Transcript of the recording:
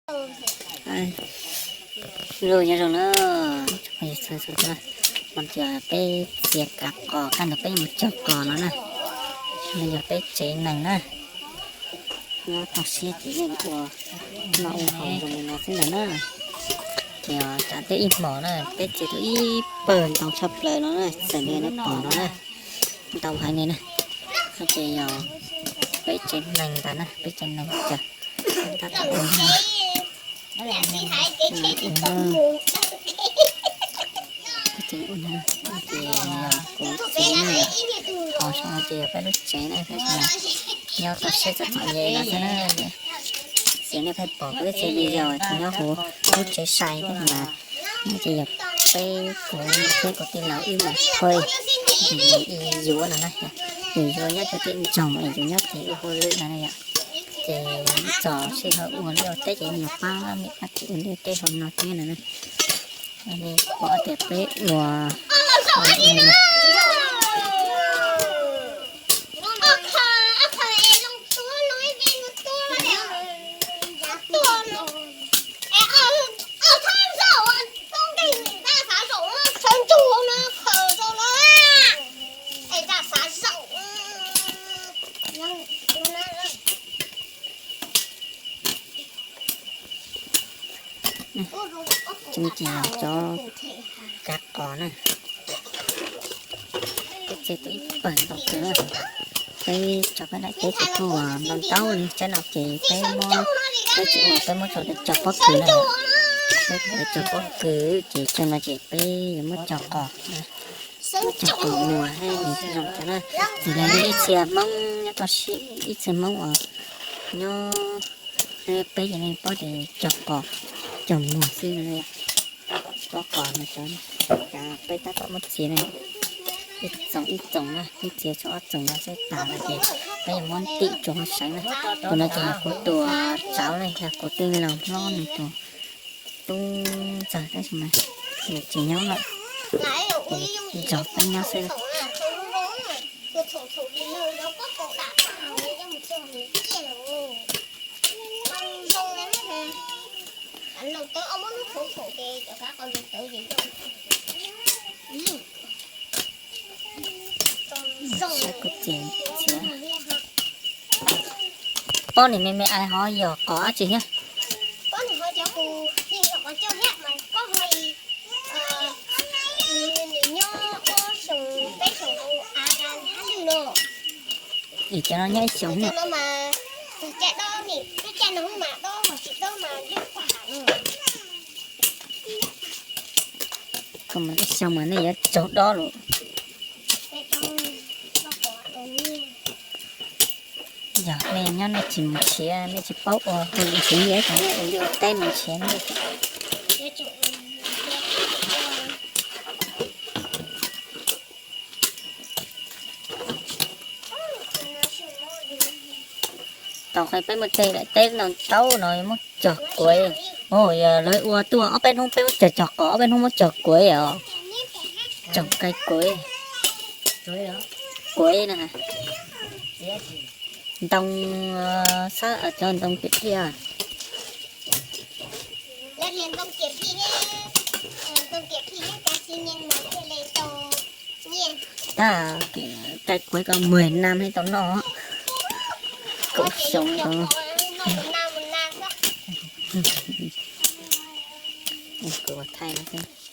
Lus nyob zoo na, mas tias peb txiav kav qos, kaj ntug peb mus cog qos no na. No yog peb tsev neeg na. Nyob toj siab ces yeej ua noj ua haus zoo li no xwb ntag na. Ces tsam twb ib hmos na, peb txiav tau ib pawg ntau tshaj plaws no na, txawm li neb pom no na, ntau heev li na. No ces yog peb tsev neeg ntag na, peb tsev neeg ces tab tom ua ces ua na, ces yog kuv txiv na, qos so ces yog peb lub tsev na, tab sis mas nyob toj siab txom txom nyem no xwb na. Txiv nej pheej pom kuv ib txhia video nyob hauv lub tsev sai thiab mas, no ces yog peb kuv thiab kuv tij laug wb mas pheej yuav no na, yus yuav nyob rau tej nroog es yus nyob ces wb hauj lwm no na yom. Ces txog sij hawm ua liaj ua teb ces yus pab niam pab txiv ua liaj ua teb hauv no thiab no na. Pom tias peb ua Cov kav qos na, peb txiav tau ib pawg ntau kawg na. Peb tso peb daim teb ces kuj ntau ntau li, tsaib no ces peb muab, peb tsis ua peb muab tso cog pob kws na. Peb cog pob kws ces tsaib no ces peb yuav muab cog qos, muab cog qos muag thiab zoo cov na. Txawm li ib txhia Hmoob nyob toj siab, ib txhia Hmoob uas nyob peb ces nej paub tias cog qos cog muag xwb no. Pob qos no cov peb tab tom muab txiav na, ib txoom ib txoom na, ib txiav tshuav ob txoom no xwb tas lawm ces peb yuav muab ntim rau hauv sev na. Tus no ces yog kuv tus tsauv na, yog kuv tij laug hlob nws tus tub ntxawg tab sis mas nws tsis nyob lawm, ces nrog peb nyob xwb. Saib kuv txiav, pob niag me me ais ho yog qos dab tsi thiab? Es cov no nyob ib xyoos no. Kom mas ib xyoos mas nej yuav tsaug dob lawm. Yog nej nyob nej tsis mus nrhiav, nej tsis paub ua, hu li ntxhiv ib cov ua liaj ua teb mus nrhiav nej. Tau qhia peb muaj tej daim teb no tau no muab cog kuav. Yog lawv ua tuaj ob peb hnub peb muab cog cog qos, ob peb hnub muab cog kuav os. Tsoom kai kuav, kuav na. Ntoo, xab cov ntoo tiam thiaj. Tab, kai kuav ko mười năm nay tau noj, kaum xyoo tau. Kuv thaij no xwb.